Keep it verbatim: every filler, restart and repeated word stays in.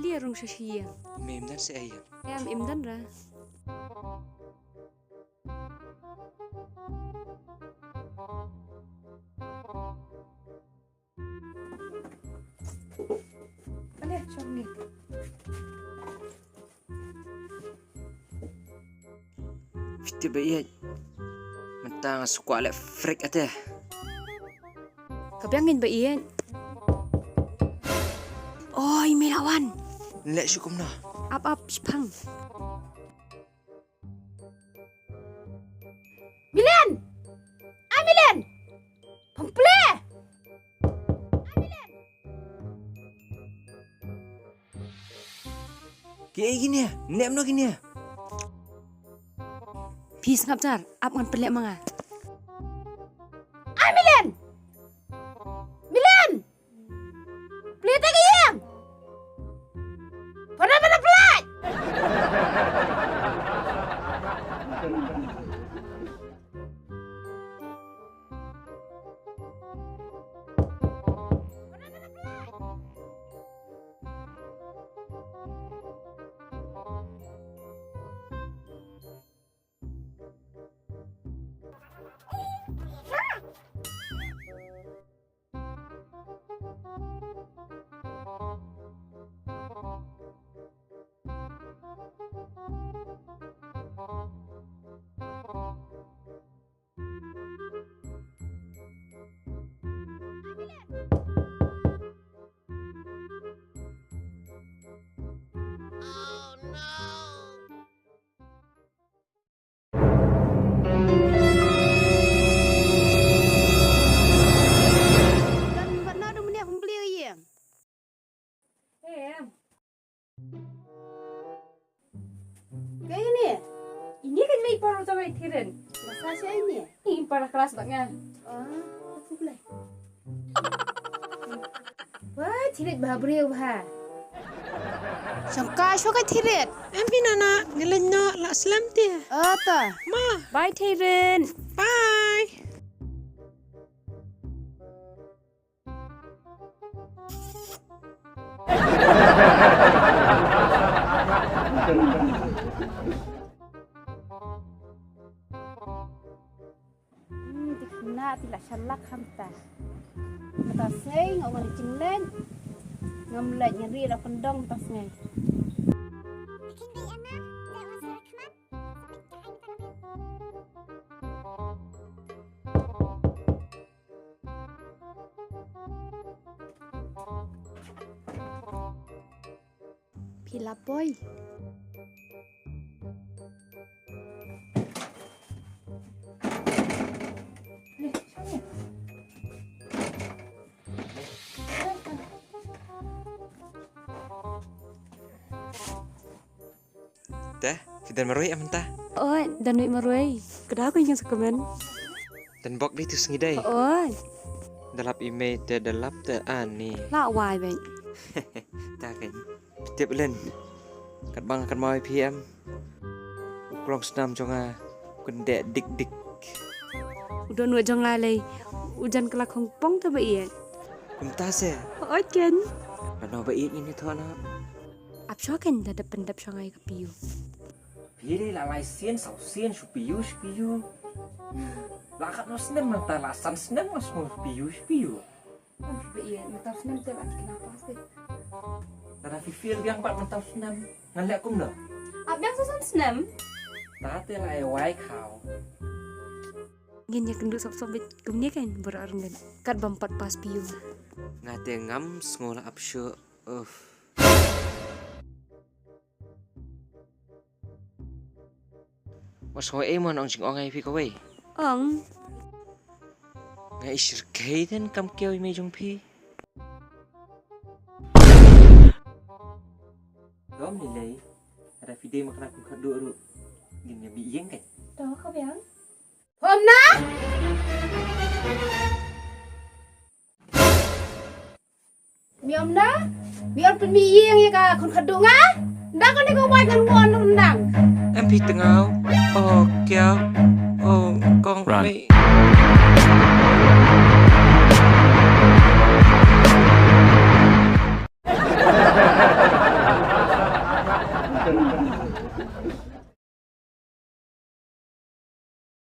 Lia rung sha shi ïing. Mem dan se ai. Em im dan ra. Ale, shong ni. Phi tip ba ïeit. Mynta nga shu kwah leh frik ate. Ka biang ngin ba ïeit. Oi, me la wan. Leh shu kumno? Ap ap shipang. Milen! Ai Milen! Pang pule! Ai Milen! Ki ei kine? Nep no kine? Phi sngap jar, ap ngan pynleh ma nga. Ai Milen! Milen! Plie te ka ïing! Para mana pelai! Kan ba na dum ne hum bli ïeng. Em. Ka ini? Ini kan mai paru ta mai thirin. Masa sha ini? Ini para kelas bak nga. Ah, aku boleh. Wah, thirit bha briew bha. Sangka shuka thirit. Em phi nana, ngeleng no la slem te. Ata. Ma. Bye thirit. Bye. Hmm, ti khynnah ti la shalak hangta. Mynta sngi nga wan jingleit. Ngam leit, nga ri da pyndong mynta sngi. Phi la poi. Te, phi don marwei em mynta? Oi, don wei marwei. Ka dei ka ïing sa kmen. Don bok dei tu sngi dei. Oi. Da lap i mei te da lap te ani. La wai bek. Ta kan. Tip len. Kat bang kat mai phi em. U klong snam jong nga. Kun dek dik dik. U don wei jong nga lei. U jan kelak hong pong ta ba ïeit. Kumta se. Oi ken. Lano ba ïeit ngin ïathoh na. Ap shuwa kan da dep pyndep shuwa ngai ka piu. Phi dei la lai sien saw sien shu piu shu piu. La katno snem mynta la san snem nga sngew shu piu shu piu. Ba ïeit mynta snem te la kina pas te. Lada phi fail biang pat mynta snem ngan leh kumno? Ap biang sa san snem. Ta te la ai wai khaw. Ngin ïa kynduh sop sop bit kumne kan baroh arngut. Kat bym pat pass P U. Nga te ngam sngew la ap shuh. Uff. Wat sngew ei mo, ngan ong jingong ïa phi kawei. Ong. Nga i shyrkhei ten kam kiew i mei jong phi. Dom ni lei. Ada phi dei ma kane kum khadduh ruh. Ngin ïa mih ïing kan. To ka biang. Hom na? Mi om na? Mi om pynmih ïing ïa ka khun khadduh nga? Nda kane ka wai ngan wan nang. Em phi tngaw. Oh, kya? Oh, kong. Run. Mei.